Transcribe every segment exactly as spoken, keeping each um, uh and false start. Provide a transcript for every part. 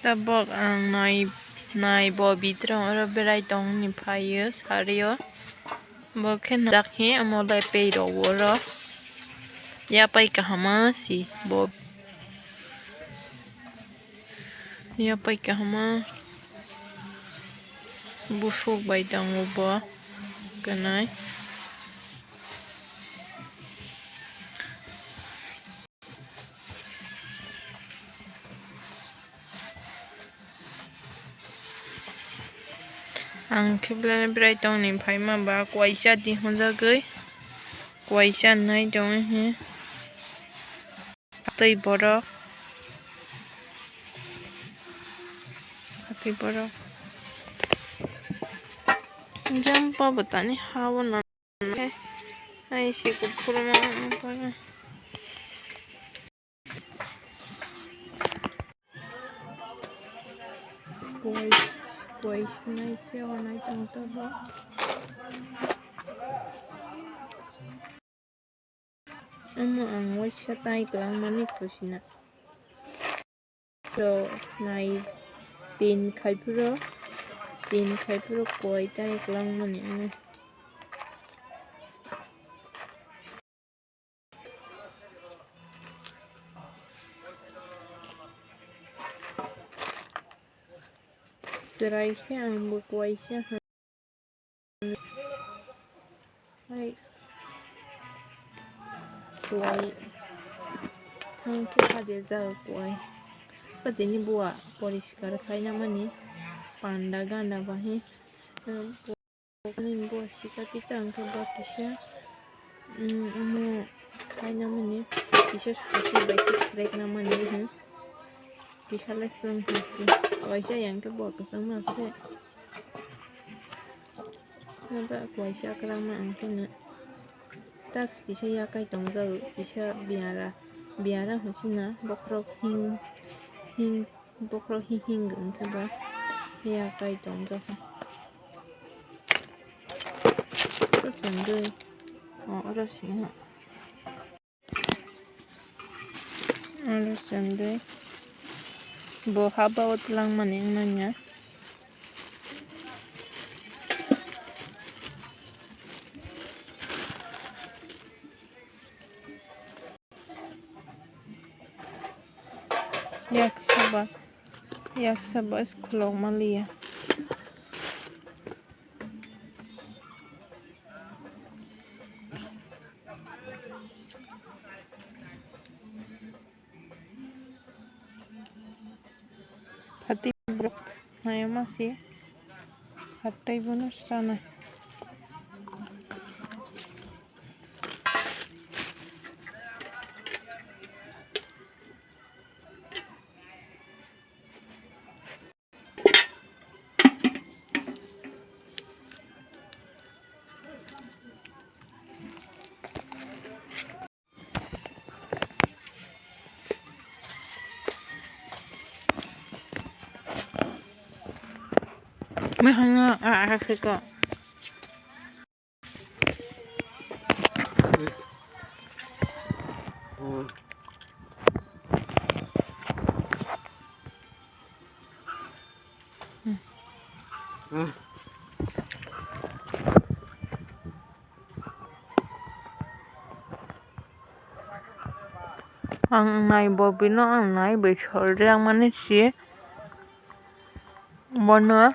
Tabok ang nai, nai bo bitrang oro berai tongni phaio sario. Bo khe najak he omo lai pei rok oro. Yapai kahama si bo. Yapai kahama. Busuk bai tongo bo. Kanai. Ang khe belai berai tongni phaima ba kuaisa di hwnjagwi kuaisa nai tongwi he tei borok tei borok jang pa bo tani ha o na. Hai si kuphur ma. Kuai, kuai sinai se wanai tong tabo. Omo ang waisa tai kwlangmani khusina. So, nai tin khai phuru, tin khai phuru kuai tai kwlangmani omo. Chwrai khe ang bo kuai se hai kuai thang khe hade jaga kuai. Patini buwa poriskar khaina mani panda gana bahi. Nini bo sika tita wngkha ba kisa, mm, omo khaina mani kisa susu bai khe khrekna mani, hmm. Kisa le chwng hai se. Waisa yang khe bo kwchangma khe. Nokha waisa kwlangma ang khe no. Task kisa yakai tongjago, kisa biara, biara hwnsina bokhorok hing, hing. Bokhorok hing hing wngkhe ba ya kai tongjak. Oro sengwi, o, oro sengwi. Oro sengwi. Bo haba o twlangmani wngmanya. Yak saba, yak saba is khulok maliya. Hati borok naima se hatai bono sana. Mui hwnwi a, a, khe ko. Ang nai bo bino ang nai bai sol riyang mani si. Bono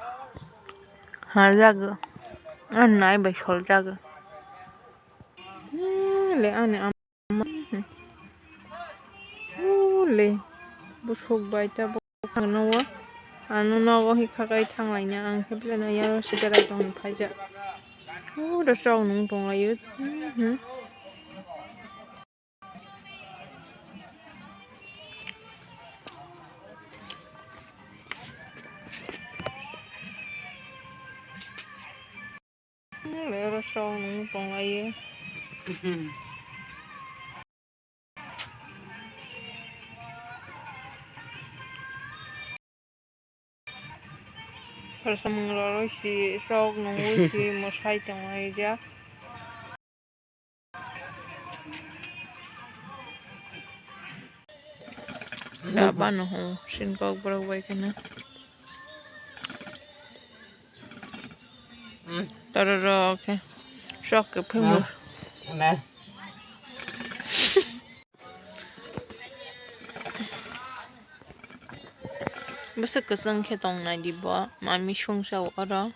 ha jago. Ang nai bai sol jago. Hmm, le ani ama. Hmm. Uh, le. Busuk bai ta bo. Ano, ano nogo hi khakai thanglaina ang khe belai no yaro sida rai tong phaijak. Udo sok nung tonglaio. Mhm. Yaro sok nung tonglaio. Samung roroi si sok nungwi si mwsai tonglaijak. Da bano ho, sin kok borok bai kheno. Toro ro khe, sok khe phimlo. Bwswk kwchwng khe tong nai di bo, mami sung sa oro.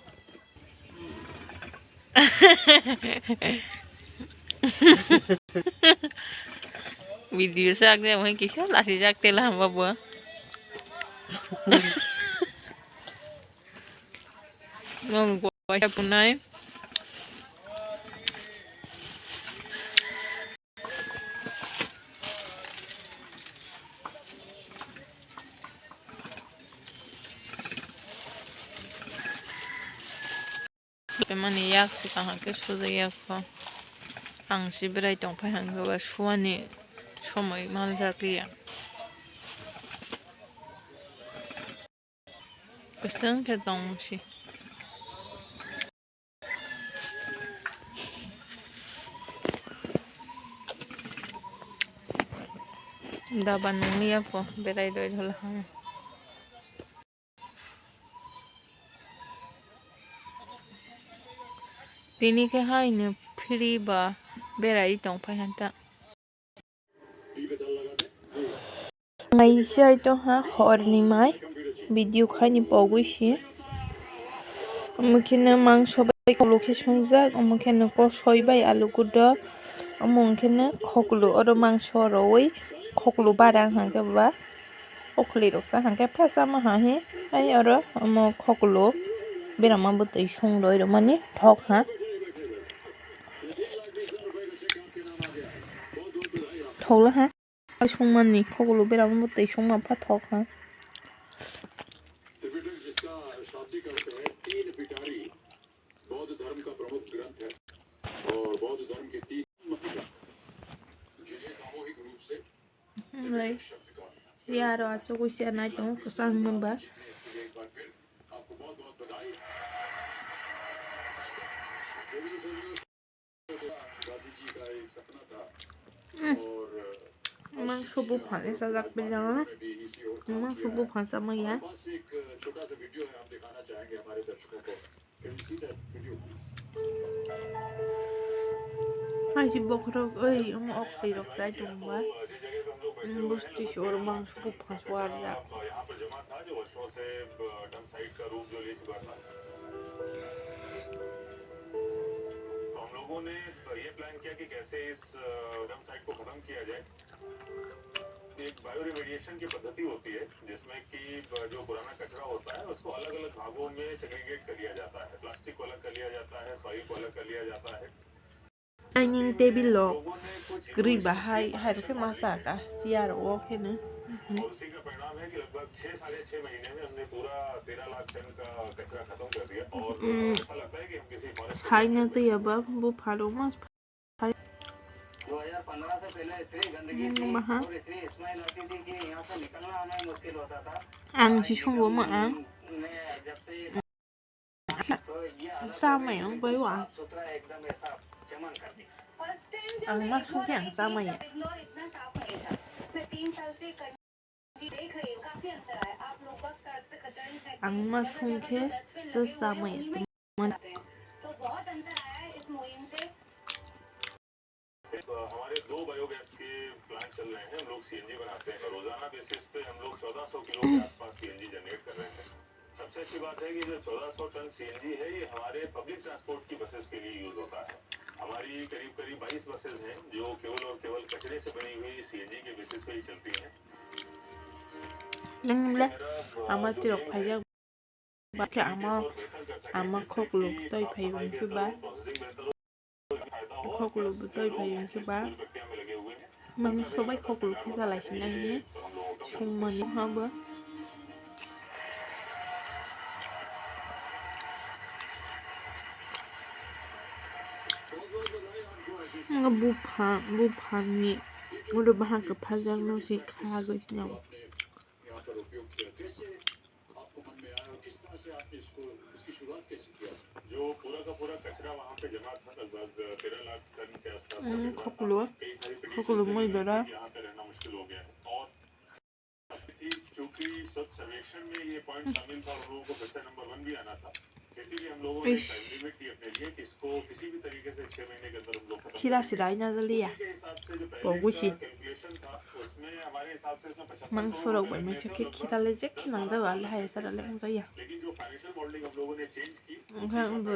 Video sak de, omo kisa lasi jak tela hamba bo. Mom gua punai. Mani yak se kaham khe sujak yak pho. Ang se berai tong phai hang khe ba suani somoi manjak liya. Kwchwng khe tong si. Daba nung liya pho, berai doi dhola ha. Tini khe haino free ba berai tong phai hanta. Naisi hai tongha horni mai video khaini pogwi si. Omo kheno mangso bai khoklo khe songjak, omo kheno kosoi bai alu gudok, omo kheno khoklo oro mangso rowi khoklo bara hwnkhe ba. Okhli rok sa hwnkhe pha chama ha hi. Ai oro omo khoklo berama bwtwi song rwi rwmani thok ha. Thokla ha. Songmani khoklo berama bwtwi songma pha thok ha. Tripitaka, जिसका शाब्दिक अर्थ है तीन पिटारी, बौद्ध धर्म का प्रमुख ग्रंथ है और बौद्ध धर्म के तीन महापिटक, जिन्हें सामूहिक रूप से Lai. Yaro achugwi se nai tongo kwchang nungba. Mm. Mangso buphang sajak bilang. Mangso buphang sama ya. Hai si bokhorok oi omo ok twi rok chai tongba. Busti si oro mangso buphang suarjak. हम लोगों ने ये प्लान किया कि कैसे इस dump site को खत्म किया जाए। एक बायो रिमेडिएशन की पद्धति होती है, जिसमें कि जो पुराना कचरा होता है, उसको अलग-अलग भागों में सेग्रीगेट कर लिया जाता है। प्लास्टिक को अलग कर लिया जाता है, सॉइल को अलग कर लिया जाता है। Dining table lo kwrwi bahai, hai rok khe masa ka chair o khe no. और उसी का परिणाम है कि लगभग छह, साढ़े छह महीने में हमने पूरा तेरह लाख टन का कचरा खत्म कर दिया। और ऐसा लगता है कि हम किसी फॉरेस्ट के Saina tei aba buphang rok ma. दो हज़ार पन्द्रह से पहले इतनी गंदगी थी और इतनी स्मेल आती थी कि यहाँ से निकलना हमें मुश्किल होता था। Ang si sungbo ma ang. Samai ang bai wa. Ang ma sungkhe ang samai ya. Ang ma sungkhe se samai ya. हमारे दो बायोगैस के प्लांट चल रहे हैं, हम लोग सीएनजी बनाते हैं। रोजाना बेसिस पे हम लोग चौदह सौ किलो के आसपास सीएनजी जनरेट कर रहे हैं। सबसे अच्छी बात है कि जो चौदह सौ टन सीएनजी है, ये हमारे पब्लिक ट्रांसपोर्ट की बसेस के लिए यूज़ होता है। हमारी करीब-करीब बाईस बसेस हैं, जो केवल और केवल कचरे से बनी हुई सीएनजी के बेसिस पे ही चलती हैं। Nang le, ama tirok phaijak. Ba khe ama, ama khoklo toi phai wngkhe ba. Khoklo toi phai wngkhe ba. Mangso bai khoklo khe salai sinai ni songmani ha bo. Bupha, buphangni oro bahai kwphajakno se khagwi sinai. आपको मन में आया और किस तरह से आपने इसको, इसकी शुरुआत कैसे किया? जो पूरा का पूरा कचरा वहाँ पे जमा था, लगभग तेरह लाख टन के आसपास का कचरा था। Khoklo, कई सारी पिटिशंस khoklo lagi moi हुई bera. थी कि यहाँ पे रहना मुश्किल हो गया है। और Ish. Khira sirai na jaliya. Poguchi. Mangso rok bai mui chakhe khira le jek khe nang jago, ale hai sa rale wng jaya. Wngkha wngbo.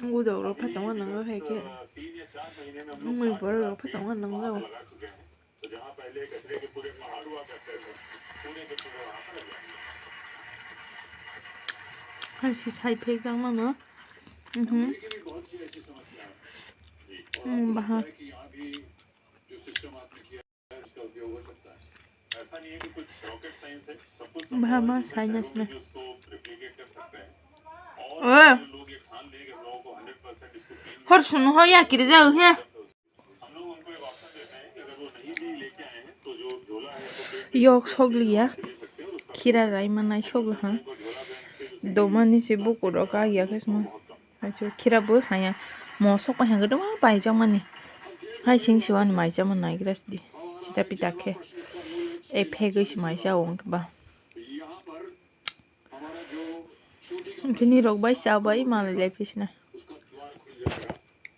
Wngbo dok rok pha tongo nang jago hai khe. Wngbo borok rok pha tongo nang jago. Hai si sai phek jak mano. Mhm. Hmm, baha. Baha ma sai na sina. Oh. Hor sunu ho ya kiri jago he. Yok sogli ya. Khira rai manai sogli ha. Domani se buku rok kag ya khe sma. Achu khira bo haya. Mosok bai hangke doma bai jak mani. Hai sing siwani mai chama nai gra sidi. Sita pita khe. E phegwi se mai cha wng ba. Kini rok bai cha bai malai lai phisna.